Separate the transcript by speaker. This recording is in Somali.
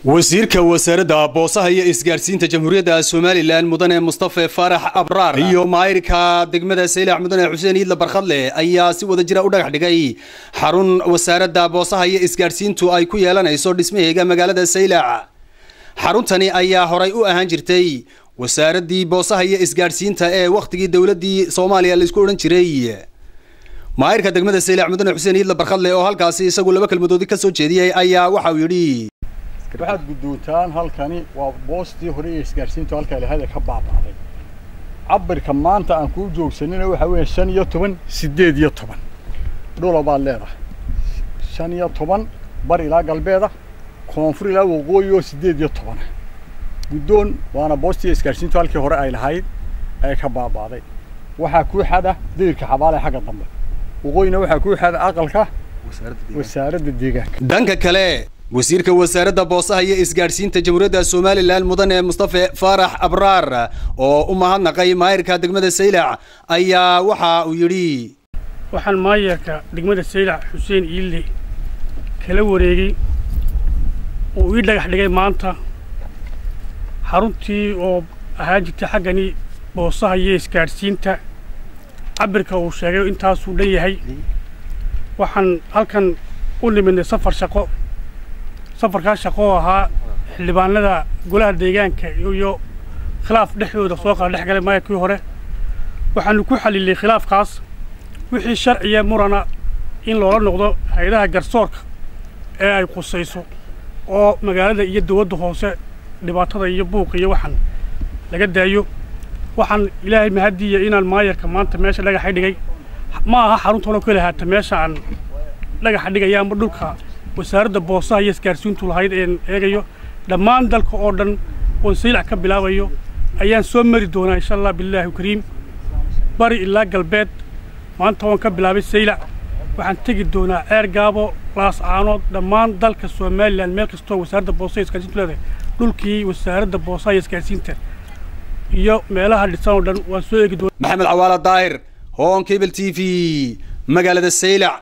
Speaker 1: Wasiirka wasaaradda boosaha iyo isgaarsiinta Jamhuuriyadda Somaliland mudane Mustafa Faarax Abraar iyo maayirka degmada Saylac mudane Xuseen Iidle Barkhadle ayaa si wada jira u dhagax dhigay xarun wasaaradda boosaha iyo isgaarsiintu ay ku yeelanayso dhismaheega magaalada Saylac. Xaruntani ayaa horay u ahaan jirtay wasaaraddii boosaha iyo isgaarsiinta ee waqtigii dowladdii Soomaaliya la isku odhan jiray. Maayirka degmada Saylac mudane Xuseen Iidle Barkhadle oo halkaasi isagu laba kelmadood ka soo jeediyay ayaa waxa uu yidhi:
Speaker 2: Waxaad guddoontaan, halkani waa boostii hore ee isgaarsiintu halkaa lahada ka baaba'day. Cabirka maanta aan kuu joogsanina waxaa weeye 15 18 dhula baad leedahay, 15 bar ilaa galbeeda, koonfur ilaa waqooyi oo 18. Guddoon, waana boostii isgaarsiintu halkii hore ay lahayd ee ka baaba'day. Waxaa kuu xada dayrka xabaale xagga dambe, waqooyina waxaa kuu xada aqalka wasaaradda deegaanka.
Speaker 1: Dhanka kale, wasiirka wasaaradda boosaha iyo isgaarsiinta Jamhuuriyadda Somaliland mudane Mustafa Faarax Abraar oo u mahadnaqay maayirka degmada Saylac ayaa waxa uu yidhi:
Speaker 3: Waxaan maayarka degmada Saylac Xuseen Iille kala wareegay oo ii dhagax dhigay maanta xaruntii oo ahaan jirtay xaggani boosaha iyo isgaadhsiinta. Cabirka uu sheegay intaasuu dhan yahay. Waxaan halkan u nimidnay safar shaqo. Safarkaa shaqo oo ahaa xildhibaanada golaha deegaanka iyo khilaaf dhexdooda soo kala dhex galay maayarkii hore. Waxaanu ku xalilay khilaafkaas wixii sharciya murana in loola noqdo hay-adaha garsoorka ee ay khusayso, oo magaalada iyo dowladda hoose dhibaatada iyo buuqa iyo waxaan laga daayo. Waxaan Ilaahay mahadiya inaan maayarka maanta meesha dhagaxa dhigay. Ma aha xaruntan oo keli haata meesha aan dhagaxa dhigaya ama dhulka wasaaradda boosaha iyo isgaarsiintu lahayd een eegayo. Dhammaan dalka oo dhan oon Saylac ka bilaabayo ayaan soo mari doonaa, insha Allah billaahi kariim, bari ilaa galbeed. Maanta waan ka bilaabay Saylac, waxaan tegi doonaa Ceer Gaabo, Laas Caanood, dhammaan dalka Somaliland meel kastoo wasaaradda boosaha iyo isgaarsiintu leedahay. Dhulkii wasaaradda boosaha iyo isgaarsiinta iyo meelaha dhisan oo dhan waan soo eegi doonaa.
Speaker 1: Maxamed Cawaala Daahir, Horn Cable TV, magaalada Saylac.